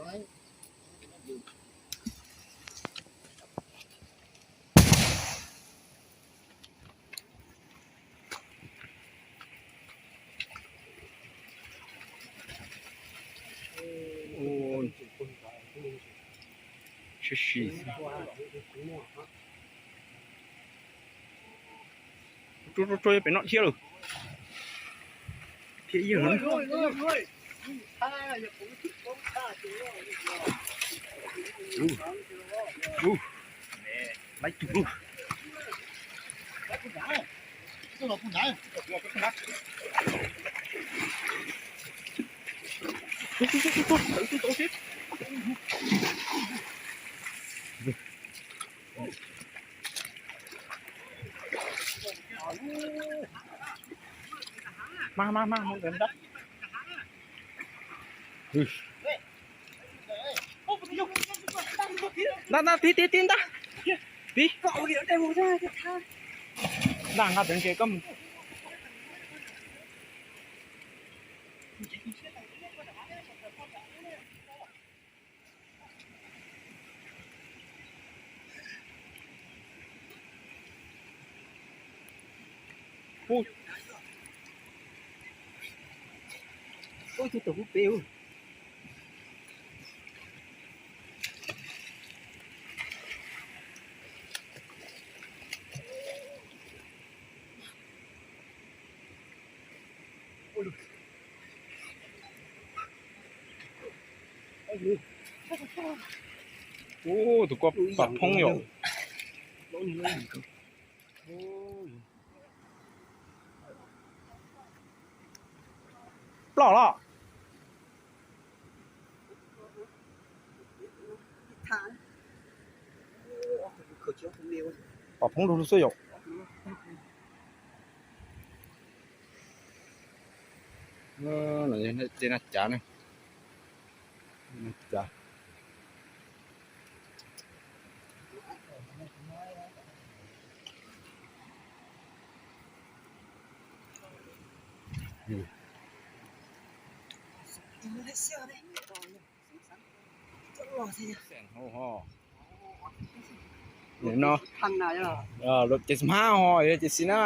Ua, tshwm sim. Rua, rua, rua pem no thiab lawm. Thiab yog lawm. Ub, ub, laib tug lug. Mas, mas, mas, mus ntawm ntag. Ntag, ntag, tib, tib, tib ntag. Tib. Ntag, nqa ntawd ces koj mus. Ub, ub, tus tau hub peb ub. Ub, tus ko pam phoob yom. Ploj los. Pam phoob lug lug xwb yom. Tej naj cav ne, naj cav. No, ces hmab ho ces xis na.